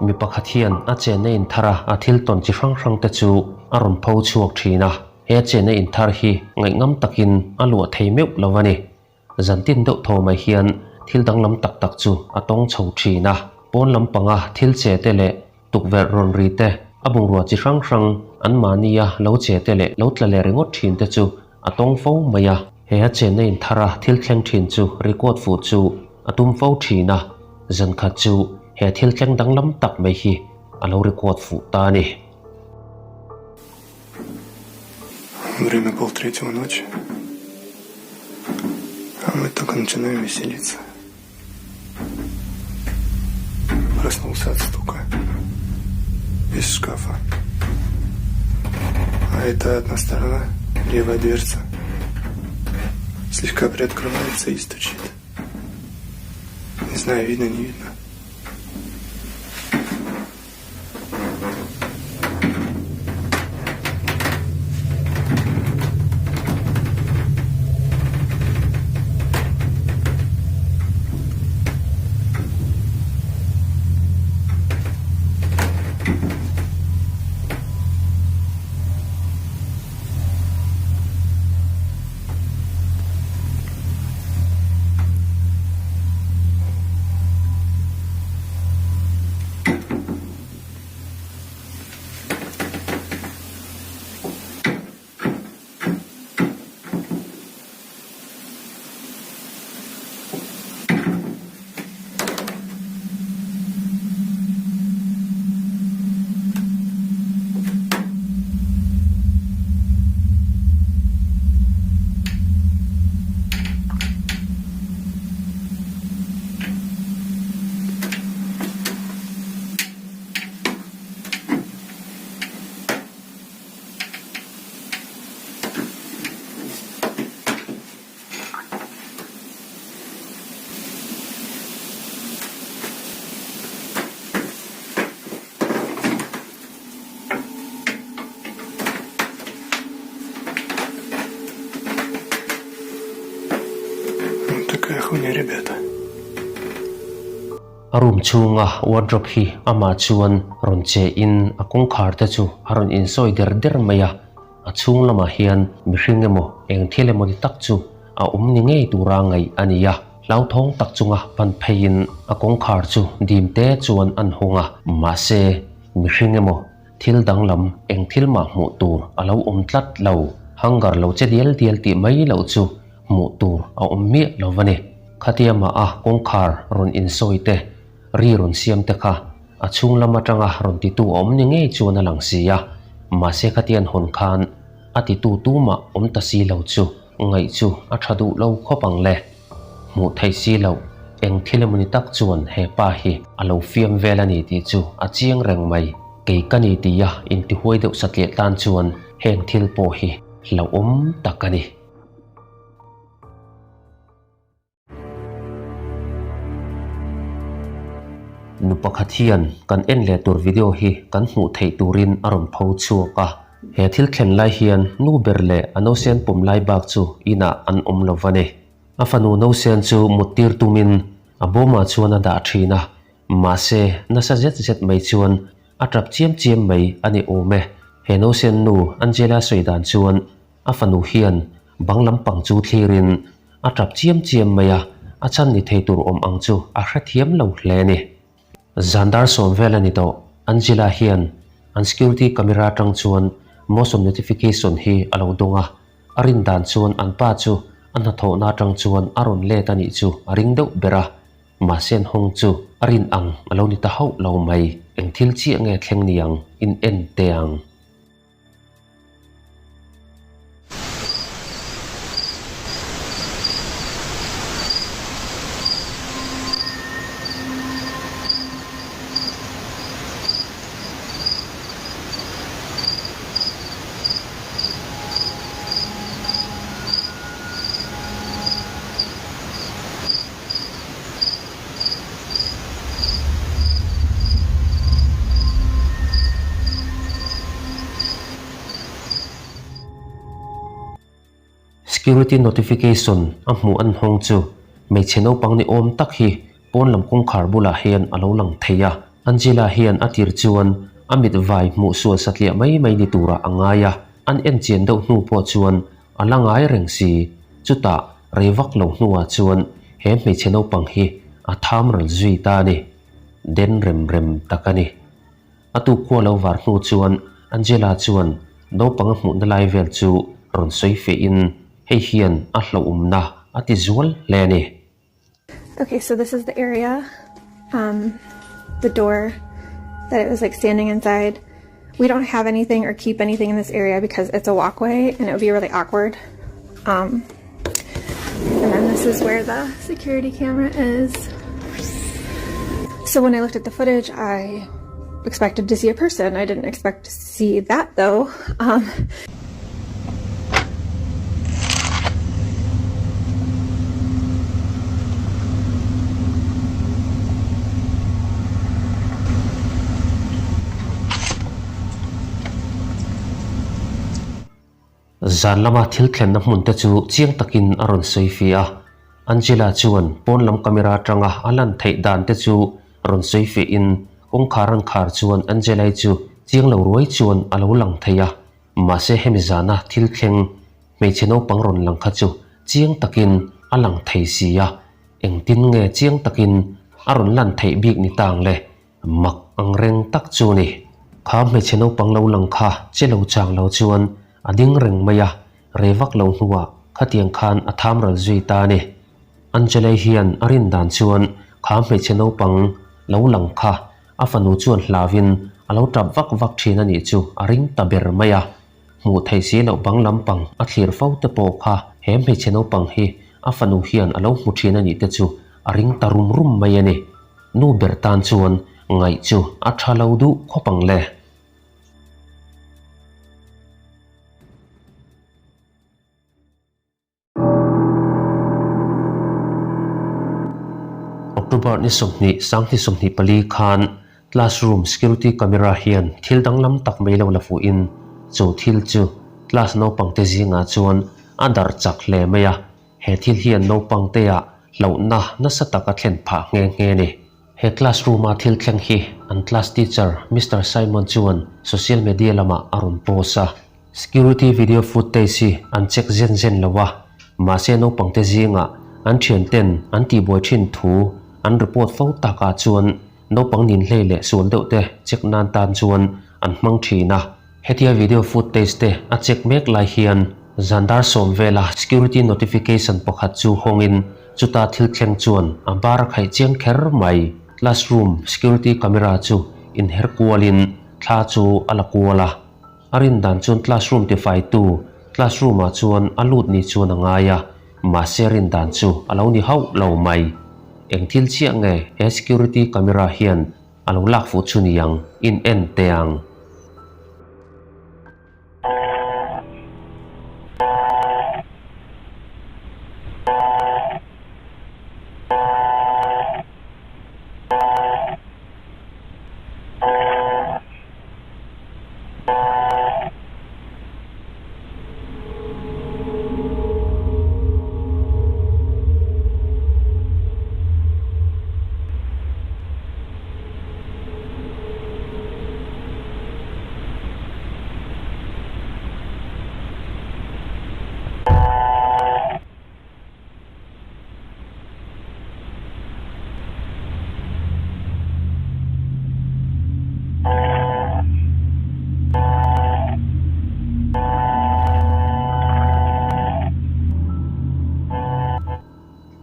Mi pakhat hian a chenna in thar a, a thil tawn chi hrang hrang te chu a rawn pho chhuak thin a. He a chenna in thar hi ngaihngam takin a luah thei meuh lo a ni. Zan tin deuh thaw mai hian thil danglam tak tak chu a tawng chho thin a. Pawn lampanga thil che te leh tukverh rawn ri te, a bungrua chi hrang hrang an mahnia lo che te leh lo tla leh ringawt thin te chu a tawng fo mai a. He a chenna in thar a thil thleng thin chu record fuh chu a tum fo thin a, zan khat chu he thil thleng danglam tak mai hi a lo record fuh ta a ni. Время полтретьего ночи. А мы только начинаем веселиться. Проснулся от стука. Из шкафа. А это одна сторона, левая дверца. Слегка приоткрывается и стучит. Не знаю, видно, не видно. Такая хуйня, ребята. A room chhunga wardrobe hi amah chuan rawn che in a kawngkhar te chu a rawn insawi der der mai a, a chhung lamah hian mihring emaw eng thil emaw ni tak chu a awm ni ngei tura ngaih a ni a, hlauthawng tak chunga pan pheiin a kawngkhar chu dim te chuan an hawng a, mahse mihring emaw thil danglam eng thil mah hmuh tur a lo awm tlat lo, hanger lo che dial dial tih mai loh chu hmuh tur a awm miah lo va ni. Khatia mah a kawngkhar rawn insawi te, ri rawn siam te kha a chhung lam atanga rawn titu a awm ni ngei chuan a lang si a, mahse khatian hawn khan a titu tumah awm ta si lo chu ngaih chu a tha duh lo khawp ang le. Hmuh theih si loh, eng thil emawni tak chuan he pa hi a lo fiam vel a ni tih chu a chiang reng mai. Kei ka ni tia intihuai deuh satliah tan chuan heng thil pawh hi hlauhawm tak a ni. Nu pakhat hian kan en leh tur video hi kan hmuh theih turin a rawn pho chhuak a. He thil thlen lai hian nu ber leh a nausen pawm lai bak chu inah an awm lo va ni. A fanu nausen chu mut tir tumin a bawmah chuan a dah thin a, mahse nasa zet zet mai chuan a tap chiam chiam mai a ni awm e. He nausen nu Angela sawi dan chuan A fanu hian bang lampang chu thlirin a tap chiam chiam mai a, a chhan ni thei tur awm ang chu a hrethiam lo hle a ni. Zandar sawm vel a ni tawh, Angela hian an security camera atang chuan motion notification hi a lo dawng a, a rin dan chuan an pa chu a hnathawhna atang chuan a rawn let a nih chu a ring deuh ber a, mahse an hawng chu a rin ang a lo ni ta hauh lo mai, eng thil chiah nge thleng niang in en teh ang. Security notification a hmuh an hawng chu hmeichhe naupang ni awm tak hi pawn lam kawngkhar bulah hian a lo lang thei a. Angela hian a tir chuan a mit vai hmuh sual satliah mai mai ni turah a ngai a, an en chian deuh hnu pawh chuan a la ngai reng si. Chutah rei vak lo hnuah chuan he hmeichhe naupang hi a tham ral zui ta a ni. Den rem rem tak a ni. A tuk khua lo var hnu chuan Angela chuan naupang a hmuhna lai vel chu rawn sawi fehin hei hian a hlauhawmna a ti zual hle a ni. Okay, so this is the area, um, the door that it was like standing inside. We don't have anything or keep anything in this area because it's a walkway and it would be really awkward. Um, and then this is where the security camera is. So when I looked at the footage, I expected to see a person. I didn't expect to see that though. Um, Zan lama thil thlenna hmun te chu chiang takin a rawn sawi fi a. Angela chuan pawn lam camera atanga a lan theih dan te chu rawn sawi fiahin kawngkhar an khar chuan Angela-i chu chiang lo ruai chuan a lo lang thei a. Mahse hemi zana thil thleng hmeichhe naupang rawn lang kha chu chiang takin a lang thei si a, engtin nge chiang takin a rawn lan theih bik ni tang le? Mak ang reng tak chu ni. Kha hmeichhe naupang lo lang kha che lo chang lo chuan a ding reng mai a, rei vak lo hnuah khatiang khan a tham ral zui ta a ni. Angelei hian a rin dan chuan kha hmeichhe naupang lo lang kha a fanu chuan hlauin a lo tap vak vak thin a nih chu a ring ta ber mai a. Hmuh theih si loh bang lampang a thlir fo te pawh kha he hmeichhe naupang hi a fanu hian a lo hmu thin a nih te chu a ring ta rum rum mai a ni. Nu ber tan chuan ngaih chu a tha lo duh khawp ang le. October ni 20 sangti 24 khan classroom security camera hian thil danglam tak mai lo la fuhin chu thil chu class naupangte zingah chuan a darh chak hle mai a, he thil hian naupangtea hlauhna nasa tak a thlen phah nghe nghe a ni. He classroom-a thil thleng hi an class teacher Mister Simon chuan social media lamah a rawn post a. Security video footage hi an check zen zen lo a, mahse naupangte zingah an thianten an tihbuai thin thu an report fo takah chuan naupang ninhlei leh sual deuh te check nan tan chuan an hmang thin a. Hetia video footage te a check mek lai hian zan dar sawm vela security notification pakhat chu hawngin chuta thil thleng chuan a bar a khaih chiang kher mai. Classroom security camera chu inher kualin thla chu a la kual a. A rin dan chuan classroom tifaitu classroom ah chuan a lut ni chuan a ngai a, mahse rin dan chu a lo ni hauh lo mai. Eng thil chiah nge he security camera hian a lo lak fuh chu ni ang in en teh ang.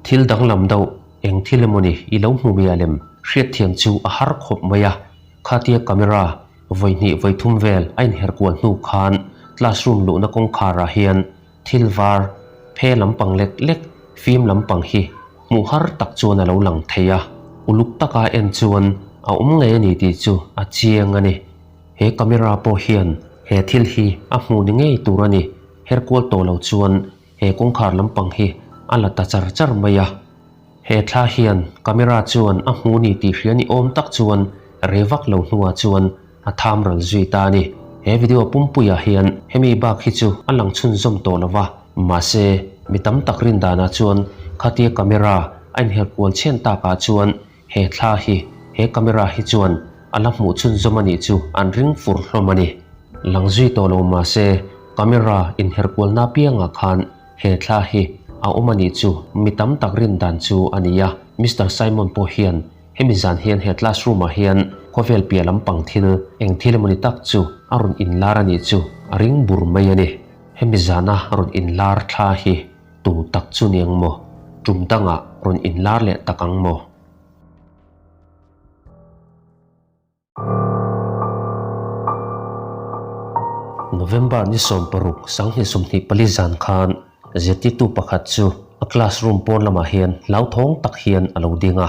Thil danglam deuh eng thil emawni i lo hmu mial em? Hriatthiam chu a har khawp mai a, khatia camera vawi hnih vawi thum vel a inher kual hnu khan classroom luhna kawngkhar ah hian Thil var, phe lampang lek lek, fim lampang hi hmuh har tak chuan a lo lang thei a, uluk taka en chuan a awm ngei a ni tih chu a chiang a ni. He camera pawh hian he thil hi a hmuh ni ngei tur a ni, her kual tawh lo chuan he kawngkhar lampang hi a la ta char char mai a. He thla hian camera chuan a hmu ni tih hria ni awm tak chuan rei vak lo hnuah chuan a tham ral zui ta a ni. He video pumpuiah hian hemi bak hi chu a lang chhunzawm tawh lo va, mahse mi tam tak rin danah chuan khatia camera a inher kual chhian takah chuan he thla hi he camera hi chuan. a la hmuh chhunzawm a nih chu an ring fur hlawm a ni. Lang zui tawh lo mahse camera inher kualna apiangah khan he thla hi a awm a nih chu mi tam tak rin dan chu a ni a. Mister Simon pawh hian hemi zan hian he classroom ah hian khawvel piah lampang thil eng thil emawni tak chu a rawn inlar a nih chu a ring bur mai a ni. Hemi zana rawn inlar thla hi tu tak chu ni ang maw? Tum dangah rawn inlar leh tak ang maw? November ni 16 2024 zan khan zirtirtu pakhat chu a classroom pawn lamah hian hlauthawng tak hian a lo ding a.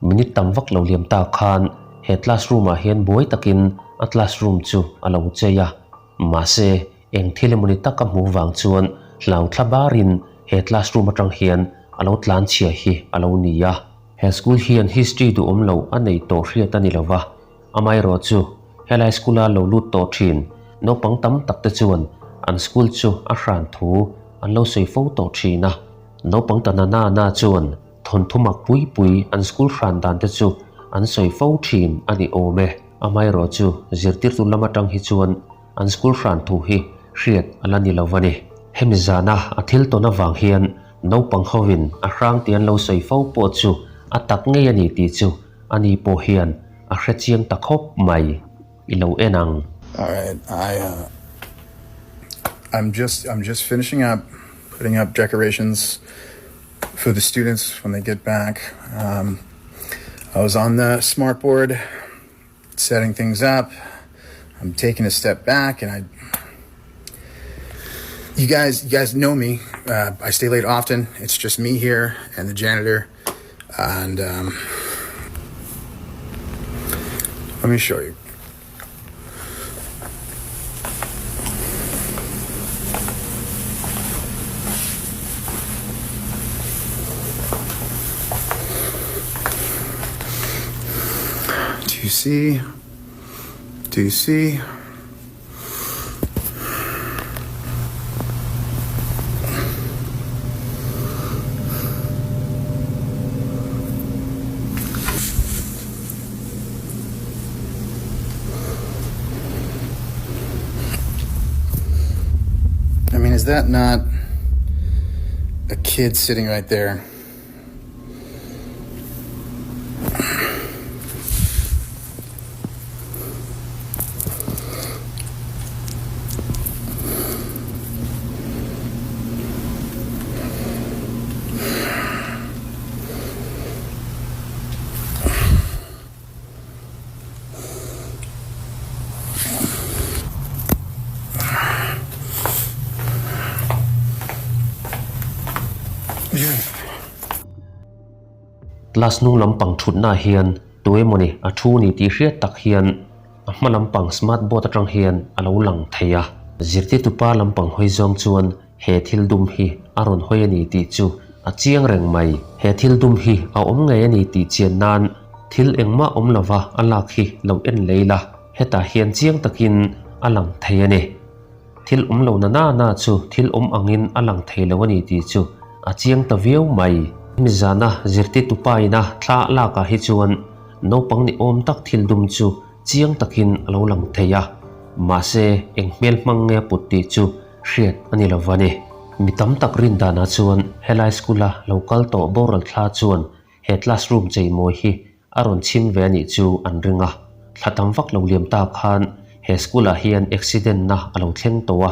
Minute tam vak lo liam ta khan he classroom ah hian buai takin a classroom chu a lo chei a. Mahse, eng thil emawni tak a hmuh vang chuan hlau thla barin he classroom atang hian a lo tlan chhia hi a lo ni a. He school hian history duhawm lo a nei tawh hriat a ni lo va, amaherawh chu helai school-a lo lut tawh thin naupang tam tak te chuan an school chu a hran thu an lo sawi fo tawh thin a. Naupang ta na na na chuan thawnthu mak pui pui an school hran dan te chu an sawi fo thin a ni awm e. Amaherawh chu zirtirtu lam atang hi chuan an school hran thu hi hriat a la ni lo va ni. Hemi zana a thil tawn avang hian naupang hovin a hrang tih an lo sawi fo pawh chu a tak ngei a ni tih chu ani pawh hian a hre chiang ta khawp mai. I lo en ang. Alright, I uh I'm just I'm just finishing up putting up decorations for the students when they get back. Um I was on the smartboard setting things up. I'm taking a step back and I you guys you guys know me. Uh, I stay late often. It's just me here and the janitor. And um, let me show you. Do you see? Do you see? I mean, is that not a kid sitting right there? Class hnung lampang thutna ah hian tu emawni a thu ni tih hriat tak hian a hma lampang smart board atang hian a lo lang thei a. Zirtirtupa lampang hawi zawng chuan He thil dum hi a rawn hawi a ni tih chu a chiang reng mai. He thil dum hi a awm ngei a ni tih chian nan thil engmah awm lova a lak hi lo en lei la, hetah hian chiang takin a lang thei a ni. Thil awm lo na na na chu thil awm angin a lang thei lo a ni tih chu a chiang ta viau mai. Hemi zana zirtirtupa ina thla a lakah hi chuan naupang ni awm tak thil dum chu chiang takin a lo lang thei a, mahse eng hmel hmang nge a put tih chu Hriat a ni lo va ni. Mi tam tak rin danah chuan helai school-a lo kal tawh boral thla chuan he classroom cheimawi hi a rawn chhim ve a nih chu an ring a. Thla tam vak lo liam ta khan he school-ah hian accident-na a lo thleng tawh a.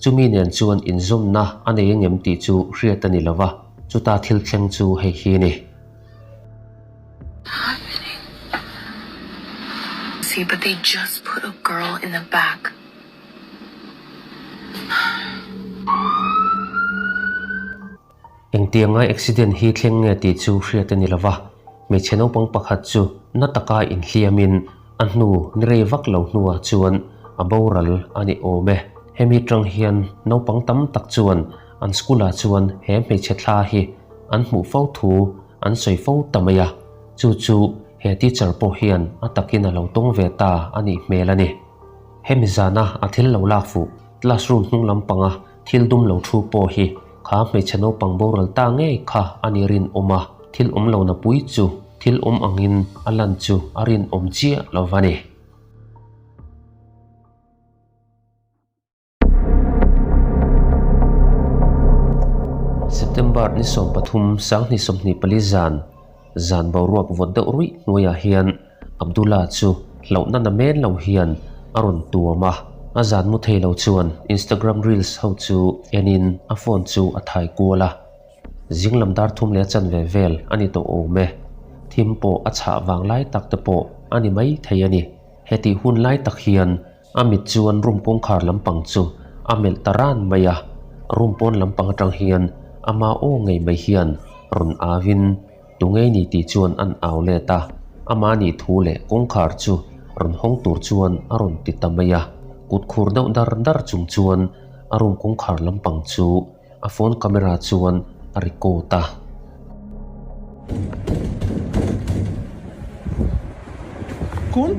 Chumi nen chuan inzawmna a nei engem tih chu hriat a ni lo va, chuta thil thleng chu hei hi a ni. See, but they just put a girl in the back. Engtianga accident hi thleng nge tih chu hriat a ni lova, hmeichhe naupang pakhat chu na taka inhliamin a hnu ni rei vak lo hnuah chuan a boral a ni awm e. Hemi tang hian naupang tam tak chuan an school ah chuan he hmeichhe thla hi an hmuh fo thu an sawi fo ta mai a, chu chu he teacher pawh hian a takin a lo tawng ve ta a nih hmel a ni. Hemi zana a thil lo lak fuh, classroom hnung lampanga thil dum lo thu pawh hi kha hmeichhe naupang boral ta ngei kha a ni rinawm a, thil awm lo na pui chu. thil awm angin a lan chu a rinawm chiah lo va ni. September ni 13 2024 zan, zan boruak vawt deuh ruih hnuaiah hian Abdullah chu hlauhna na men lo hian a rawn tuam a, a zan mu thei lo chuan Instagram reels ho chu enin a phone chu a thai kual a. Zinglam dar thum leh a chanve vel a ni tawh awm e. Thim pawh a chhah vang lai tak te pawh a ni mai thei a ni. Hetih hun lai tak hian a mit chuan room kawngkhar lampang chu a melh ta ran mai a, room pawn lampang atang hian ama aw ngei mai hian rawn au in Tu ngei ni tih chuan an au let a, ama nih thu leh kawngkhar chu rawn hawng tur chuan a rawn ti ta mai a, kut khur deuh dar dar chung chuan a room kawngkhar lampang chu a phone camera chuan a record a. Kun?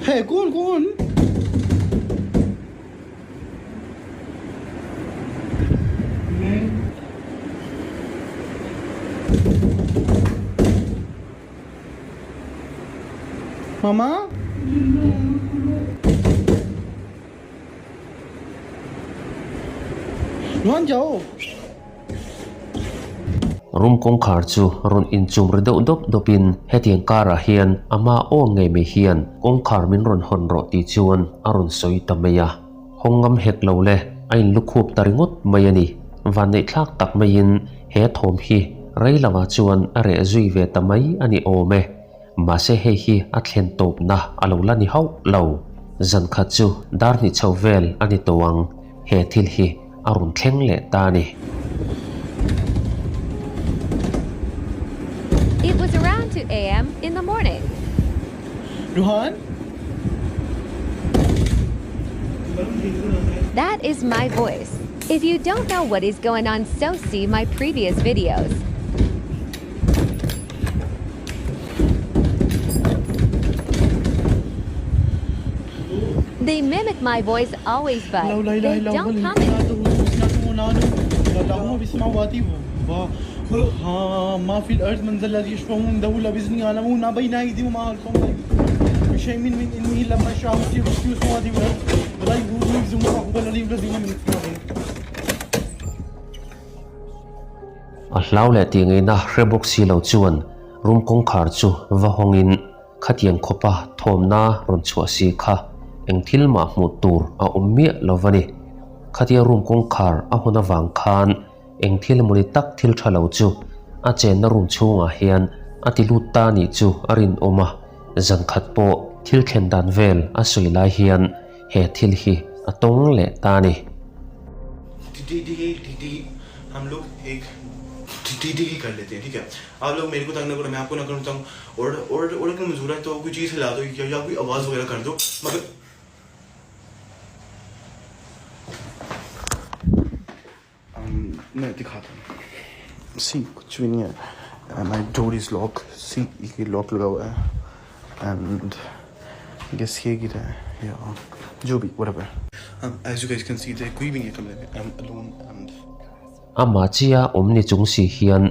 Hey, kun, kun! Mama? Luan jo! Room kawngkhar chu rawn inchum ri deuh dawp dawpin hetiang karah hian ama aw ngei mai hian kawngkhar min rawn hawn rawh tih chuan a rawn sawi ta mai a. Hawng ngam hek lo le, a inlukhup ta ringawt mai a ni. Vanneihthlak tak maiin he thawm hi rei lovah chuan a reh zui ve ta mai a ni awm e. Mahse hei hi a thlen tawpna a lo la ni hauh lo. Zan khat chu dar hnih chho vel a ni tawh ang, he thil hi a rawn thleng leh ta a ni. It was around 2 am in the morning. Rohan? That is my voice. If you don't know what is going on so see my previous videos. They mimic my voice always but they don't come in. A hlau leh tih ngaihna hre bawk si lo chuan room kawngkhar chu va hawngin khatiang khawpa thawmna rawn chhuah si kha eng thil mah hmuh tur a awm miah lo va ni. Khatia room kawngkhar a hawn avang khan eng thil emawni tak thil tha lo chu a chenna room chhungah hian a ti lut ta nih chu a rinawm a, zan khat pawh thil thlen dan vel a sawi lai hian he thil hi a tawng leh ta a ni. मैं दिखाता हूँ सी कुछ भी नहीं है my door is lock see ये लॉक लगा हुआ है एंड गेस ये गिरा है या जो भी whatever as you guys can see there कोई भी नहीं है कमरे में I am alone and Amah chia awm ni chung si hian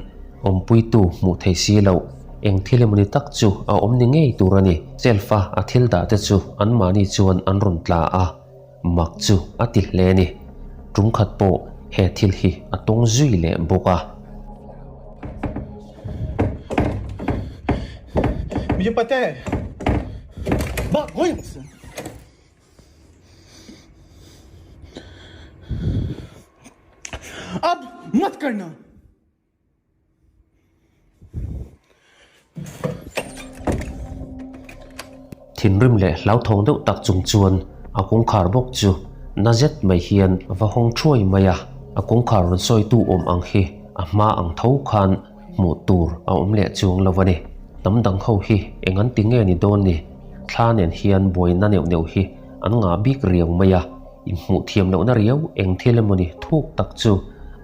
awmpuitu hmuh thei si loh eng thil emawni tak chu a awm ni ngei tur a ni. Shelf a a thil dah te chu anmahni chuan an rawn tla a. Mak chu a ti hle a ni. Tum khat pawh he thil hi a tawng zui leh bawk a. Mujhe pata hai. Bak hawi se. Ab mat karna. Thinrim leh hlauthawng deuh tak chung chuan a kawngkhar bawk chu na zet mai hian a va hawng thuai mai a, a kawngkhar rawn sawitu awm ang hi a hma ang tho khan hmuh tur a awm leh chuang lo a ni. Hnam dang ho hi eng an ti nge ni dawn ni? Thla nen hian buaina neuh neuh hi an ngah bik riau mai a. Inhmuh thiam lohna riau eng thil emawni thuk tak chu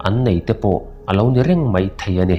an nei te pawh a lo ni reng mai thei a ni.